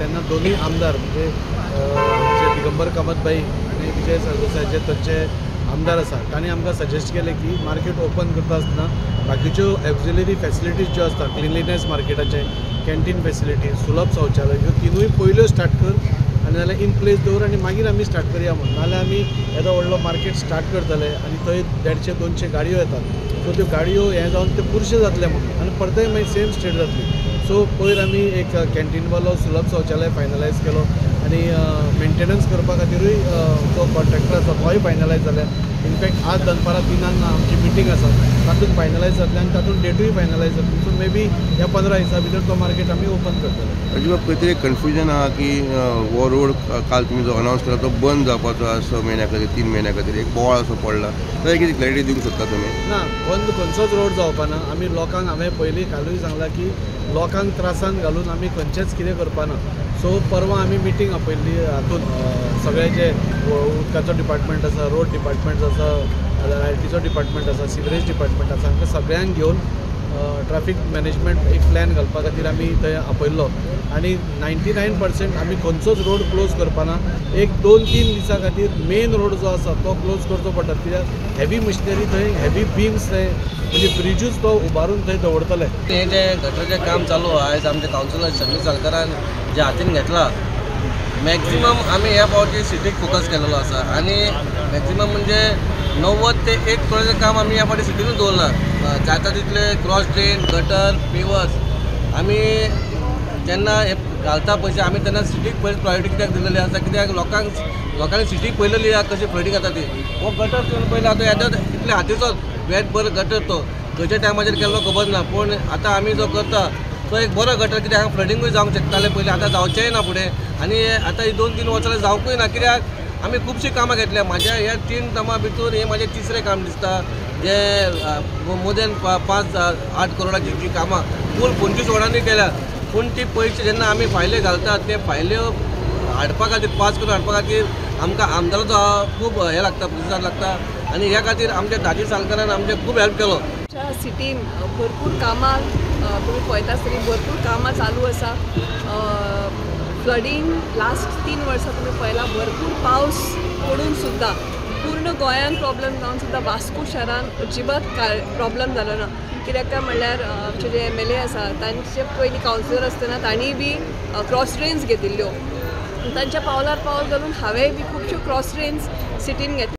तेन्ना दोनूय आमदार म्हणजे आमचे दिगंबर कामत भाई आनी विजय सरदेसाय जे थंयचे आमदार आसा तांणी आमकां सजेस्ट केलें की मार्केट ओपन करता आसतना बाकीच्यो ऑक्झिलरी फॅसिलिटीज ज्यो आसता, क्लिनलीनेस मार्केटाचें, कॅन्टीन फॅसिलिटी, सुलभ शौचालय, ह्यो तिनूय पयल्यो स्टार्ट कर आनी नाजाल्यार इन प्लेस दवर आनी मागीर आमी स्टार्ट करया म्हणून. नाजाल्यार आमी येदो व्हडलो मार्केट स्टार्ट करतले आनी थंय 150-200 गाडयो येतात, सो त्यो गाडयो हें जावन ते पुरशे जातले म्हणून आनी परतय मागीर सेम स्टेट जातली. सो पयर आमी एक कॅन्टीनवालो सुलभ शौचालय फायनलायज केलो आनी मेंटेनन्स करपा खातीरूय जो कॉन्ट्रॅक्टर आसा तोय फायनलायज जाल्या. इनफॅक्ट आज दनपारां 3 आमची मिटींग आसा, तातूंत फायनलायज जातलें आनी तातूंत डेटूय फायनलायज जातली. सो मे बी ह्या 15 दिसां भितर तो मार्केट आमी ओपन करतले. अजिबात खंय तरी कन्फ्युजन आहा की हो रोड काल तुमी जो अनावन्स केला तो बंद जावपाचो आसा 6 म्हयन्या खातीर, 3 म्हयन्या खातीर, एक बोवाळ असो पडला, तर कितें क्लॅरिटी दिवंक शकता तुमी? ना, बंद खंयचोच रोड जावपाना. आमी लोकांक हांवें पयलीं कालूय सांगलां की लोकांक त्रासान घालून आमी खंयचेंच कितें करपाना. सो परवां आमी मिटींग आपयल्ली हातून सगळे जे उदकाचो डिपार्टमेंट आसा, रोड डिपार्टमेंट आसा, लायटीचो डिपार्टमेंट आसा, सिवरेज डिपार्टमेंट आसा, हांकां सगळ्यांक घेवन ट्राफीक मॅनेजमेंट एक प्लॅन घालपा खातीर आमी थंय आपयल्लो आनी 99% आमी खंयचोच रोड क्लोज करपाना. एक 2-3 दिसां खातीर मेन रोड जो आसा तो क्लोज करचो पडटा, कित्याक हेवी मशिनरी थंय, हेवी बिम्स थंय, म्हणजे ब्रिजूच तो उबारून थंय दवरतले. हें जें गटराचें काम चालू आहा आयज आमच्या कावन्सिलर शमी सालकारान जे हातीन घेतला, मॅक्झिमम आमी ह्या फावटी सिटीक फोकस केलेलो आसा आनी मॅक्झिमम म्हणजे 90 ते 1 करोडाचें काम आमी ह्या फावटी सिटीनूच दवरलां. जाता तितले क्रॉस ड्रेन, गटर, पेवर्स आमी जेन्ना हे घालता पयशे आमी तेन्ना सिटीक पयलीं प्रायोरिटी कित्याक दिलेली आसा, कित्याक लोकांनी सिटीक पळयलेली आहा कशी फ्लडींग जाता ती. हो गटर तुवें पयलो आतां येदो इतले हातीचो वेट बरो गटर तो खंयच्या टायमाचेर केल्लो खबर ना, पूण आतां आमी जो करता तो एक बरो गटर, कित्याक हांगा फ्लडींगूय जावंक शकतालें पयलीं, आतां जावचेंय ना फुडें आनी आतां ही 2-3 वर्सां जावंकूय ना, कित्याक आमी खुबशीं कामां घेतल्या. म्हाज्या ह्या 3 टर्मा भितर हें म्हाजें तिसरें काम दिसता, जे मोर देन 5-8 करोडाची जी कामां फूल 25 वॉर्डांनी केल्या, पूण ती पयशे जेन्ना आमी फायल्यो घालतात ते फायल्यो हाडपा खातीर 5 करोड हाडपा खातीर आमकां आमदाराचो खूब हें लागता, प्रतिसाद लागता आनी ह्या खातीर आमच्या दाजी सालकारान आमचें खूब हेल्प केलो. आमच्या सिटीन भरपूर कामां तुमी पळयता आसतली, भरपूर कामां चालू आसा. फ्लडींग लास्ट 3 वर्सां तुमी पळयला, भरपूर पावस पडून सुद्दां पूर्ण गोंयान प्रॉब्लम जावन सुद्दां वास्को शारान अजिबात कांय प्रॉब्लम जालो ना. कित्याक काय म्हणल्यार आमचे जे MLA आसा तांचे पयलीं कावन्सिलर आसतना तांणी बी क्रॉस ड्रेन्स घेतिल्ल्यो, तांच्या पावलार पावल घालून हांवेंय बी खुबश्यो क्रॉस ड्रेन्स सिटीन घेतल्यो.